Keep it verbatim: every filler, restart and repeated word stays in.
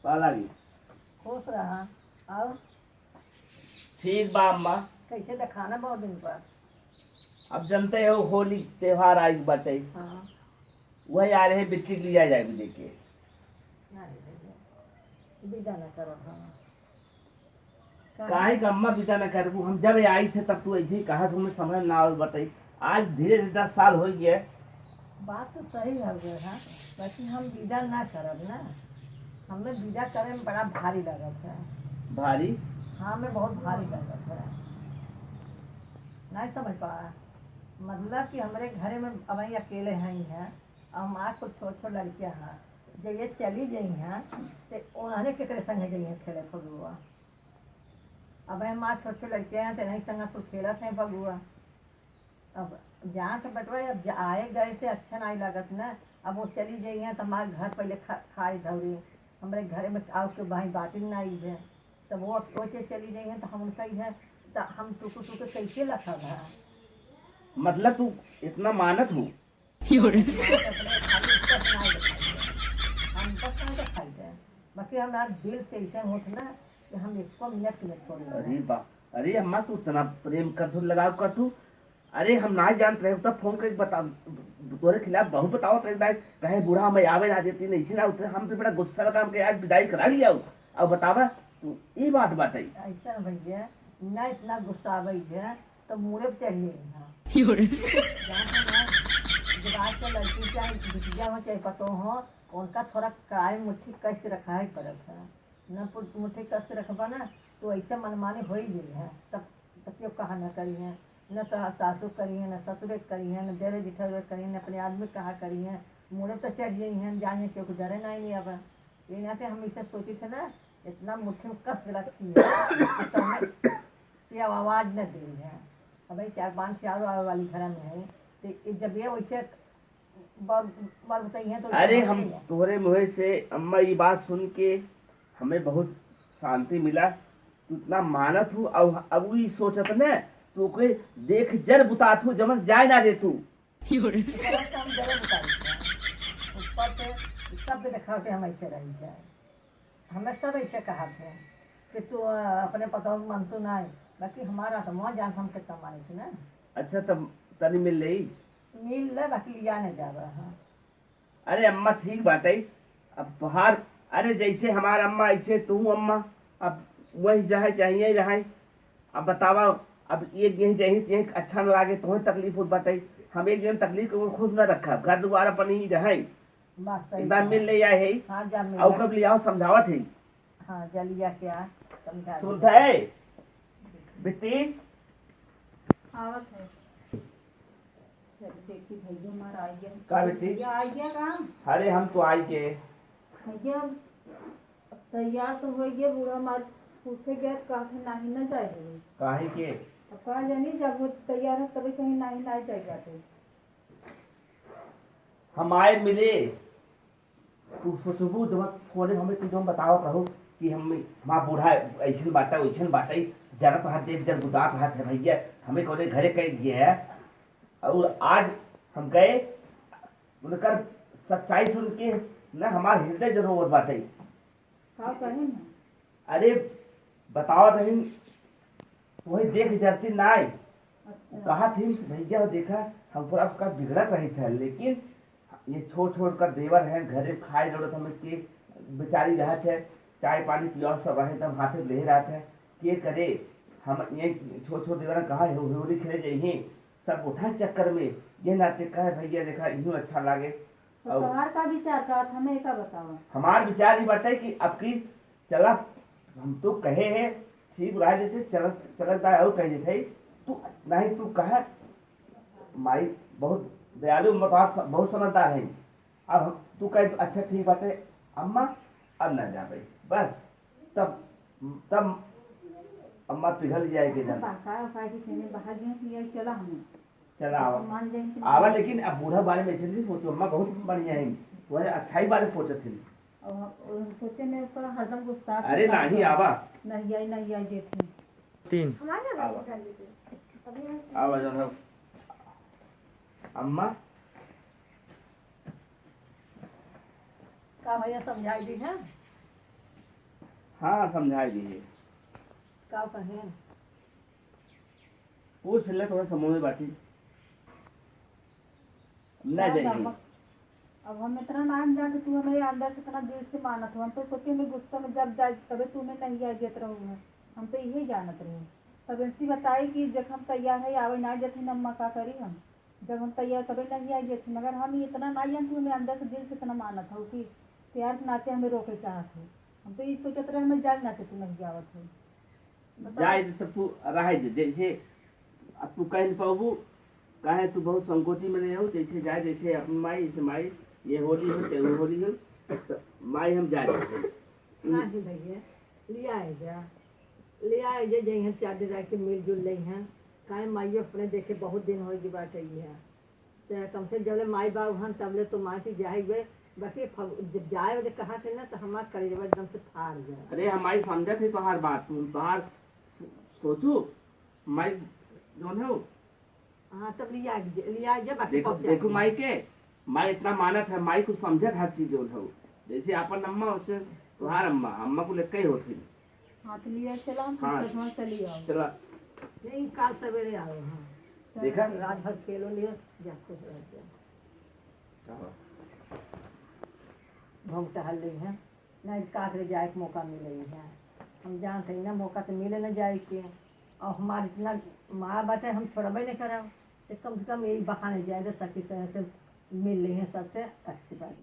पालागी। खुश रहा। और ठीक बा अम्मा। कैसे देखाना बहुत दिन पर? अब जनते हो, होली त्योहार आई बाटे। हाँ। वही आ रहे, बिट्टी के लिया जाए लेके। नहीं भैया, विदा न करब हम। काहे? काहे का अम्मा विदा न करबू? हम जब आई थे तब तू ऐसे ही कहा, तुम्हें समझ ना आवे बताई। आज धीरे धीरे दस साल हो गया। बात तो सही हो गया है, बाकी हम विदा ना करब ना, हमें विदा करे में बड़ा भारी लगत है। भारी? हाँ, हमें बहुत भारी लगत है। नहीं समझ पा, मतलब कि हमरे घरे में अब अकेले हैं ही हैं, और हमार कुछ छोट छोट लड़कियां हैं, जब ये चली गई हैं तो उन्होंने केकरे संगे गई हैं खेले फगुआ? अब हमार छोट छोट लड़कियां हैं तो नहीं संगे कुछ खेलत हैं फगुआ। अब जहाँ से बटवा, अब जा-, आए गए से अच्छा नहीं लगत ना। अब वो चली गई हैं तो हमारे घर पहले खा, खाए धौरी, हमरे घरे में आउ के भाई बाटिन नहीं है, तब वो, वो के चली गई हैं तो हम उनका ही है, तो हम टुकु टुकु कैसे लखब है? मतलब तू इतना मानत हो? हम बस ना दिखाई दे, बाकी हमारा दिल से ऐसे होत ना कि हम एको मिनट के नहीं छोड़े। अरे बा, अरे अम्मा, तू इतना प्रेम कर तू, लगाव कर तू। अरे हम ना जानत रहे, तब फोन करके बता, तोरे खिलाफ बहुत बतावत रहे, दाई, कहे बूढ़ा हमें आवे ना देती, नहीं ना उतरे, हम तो बड़ा गुस्सा लगा, हमके आज विदाई करा लिया हो। अब बतावा, तू ई बात बताई। ऐसा भैया, ना इतना गुस्सा आवे है, तो मुड़े पे चढ़ गई है। क्यों रे? जहाँ से ना, जब आज के लड़की चाहे बिटिया हो, चाहे पतोह हो, उनका थोड़ा कलाई मुट्ठी कस के रखा ही पड़त है। न पु-, मुट्ठी कस के रखबा ना, तो ऐसे मनमानी हो ही गई है। तब, तब क्यों कहा न करी है, न सा-, सासू करी है, न ससुरे करी है, न देवरे जिठौरे करी है, न अपने आदमी कहा करी है, मुड़े तो चढ़ गई है, जाने क्यों डरे नहीं, नहीं अब। ये ना से हम इसे सोची थे ना, इतना मुट्ठी में कस के रखी है, तो हमें ये अब आवाज न दे है। अब भाई चार पांच चार आवे वाली घर में है, तो ये जब ये वैसे बग-, बग बताई है तो अरे, हम तोहरे मुँहे से अम्मा ये बात सुन के हमें बहुत शांति मिला। तू इतना मानत हूँ, अब, अब वो ये सोचत न, तू कोई देख जर बुतात हूँ, जमन जाए ना दे तू। ऊपर से हम जरूर बताई है। ऊपर से सब दिखा के हम ऐसे रही जाए। हमें सब ऐसे कहा थे कि तू, अ, अपने पतोह के मानतू ना है, बाकी हमारा तो मौज जान हम कितना माने थे ना। अच्छा, तब तनी मिल लेई। मिल ले, बाकी लिया नहीं जा रहा है। अरे अम्मा, ठीक बात है। अब तोहार, अरे जैसे हमार अम्मा, ऐसे तू अम्मा, अब वही जहे चाहिए रहे। अब बतावा, अब एक यही जही, यही अच्छा न लागे, तोहे तकलीफ होत बाटे। हम एक जन तकलीफ को खुश न रखा, घर दुआर अपन ही रहे। बात सही एक बार है। मिल ले आए है। हाँ, जा मिल और ले। कब ले आओ, समझावत है। हाँ, जा लिया के आ, समझा सुनत दे। है बिट्टी? आवत है। चल, देखी भैया हमार आई गया। का बेटी? भैया आई गया का? अरे हम तो आई के। भैया, अब तैयार तो हो गया, बूढ़ा मार पूछे गया तो कहा कि नहीं ना जाए देवे। काहे के? अब कहा जानी जब वो तैयार है तभी कहीं नहीं ना जाए जाते। हम आए मिले, तू सोचबू जब फोने हमें तू जौन बतावत रहो कि हम, हमार बूढ़ा ऐसन बाटे, वैसन बाटे, जरत हाथ देख जर बुतात हाथ है भैया, हमें कौने घरे कह गया है। और आज हम गए, उनकर सच्चाई सुन के ना हमार हृदय जरोवत बाटे। का कहे ना? अरे बताओ नहीं, वही देख जरती नाई। अच्छा। कहा थी भैया देखा, हम थोड़ा आपका बिगड़त रही था, लेकिन ये छोड़ छोड़ कर देवर हैं, घरे खाए जरूरत हमें के बेचारी रहत है, चाय पानी पियो सब रहे, तब हाथे ले रहत है, के करे, हम ये छोड़ छोड़ देवर कहा है, होली खेले जाइए, सब उठा चक्कर में, ये नाते कहे भैया देखा, इन्हों अच्छा लागे। तो और तोहार का विचार का, हमें का बतावा? हमार विचार ई बाटे कि अब की चला, हम तो कहे हैं, ठीक रह देते, चलत, चलत बा, और कह देते, तू, नहीं, तू कह, माई बहुत दयालु, म-, बात स-, बहुत समझदार है। अब हम, तू कह, अच्छा, ठीक बात है, अम्मा, अब ना जाबे, बस, तब, तब अम्मा पिघल जाए के जाना। बाका, बाका जी, कहने बाहर गए, ये चला हमें। चला आवा। मान जाए कि आवा, लेकिन अब बूढ़ा बारे में ऐसे नहीं सोचो, अम्मा बहुत बढ़िया है, तुम्हारे अच्छाई बारे सोचत है। और हम सोचे में पर हरदम गुस्सा अरे करता नहीं, है। आवा। नहीं आई, नहीं आई, देखी। तीन। हमारे यहाँ आवा। बात कर लीजिए। अभी हम आवा, जौन है। अम्मा। का भैया समझाई दी है? हाँ, समझाई दिए। का कहें? पूछ ले, तोहरे समूह में बाटी। ना ना, जाइए। ना, अब हम इतना ना जान कि तू हमें अंदर से इतना दिल से मानत हो। हम तो सोचे हमें गुस्सा में जब जाए तबे तू हमें नहीं आ देत रहो है। हम तो यही जानत रहे। तब इनसे बताई कि जब हम तैयार है आवे ना जथिन अम्मा का करी हम। जब हम तैयार तबे नहीं आ जथिन, मगर हम इतना ना जान तू हमें अंदर से दिल से इतना मानत हो कि प्यार के नाते हमें रोके चाहत हो। हम तो ये सोचत रहे हमें जाए नाते तू नहीं आवत हो। बताओ। जाए दे तब तू रहे दे, जैसे अब तू कह नहीं पाबू, काहे तू बहुत संकोची में रहे हो, जैसे जाए, जैसे अपनी माई, जैसे माई, ये होली हो, ते वो होली हो, तो माई हम जाए देते। नाही भैया, लिया है जा, लिया है जे, जइहन चार दिन रह के मिलजुल लेहन। काहे माइयो अपने देखे बहुत दिन हो गई बात है। तो कम से जबले माई बाबू हन तबले तो माई की जाए गए, बाकी फग-, जब जाए वाले कहा थे ना तो हमार करेजवा एकदम से फाड़ गया। अरे हम माई समझत है तोहार बात, तू तोहार सो-, सोचू माई जौन है वो। हाँ, तब लिया, लिया जा, बाकी देखो, पहुँचा देखो दे। माई के, माई इतना मानत है, माई कुछ समझत हर चीज जौन है वो। जैसे आपन अम्मा वैसे तोहार अम्मा, अम्मा को लेके ही होत है। हाँ, तो लिया चला, हम हाँ। साथ में चली आओ। चला। नहीं, काल सवेरे आओ, हाँ। देखा? रात भर खेलो लियो, जा खुश रह जा। हाँ। भौंक टहल रही है, नहीं तो काकरे जाए के मौका मिले ही है। हम जानते ही ना, मौका तो मिले ना जाए के। और हमारे इतना माया बाटे, हम छोड़बे नहीं करब। तो कम से कम यही बहाने जाए तो सखी सहेली से मिल रही है, सबसे अच्छी बात।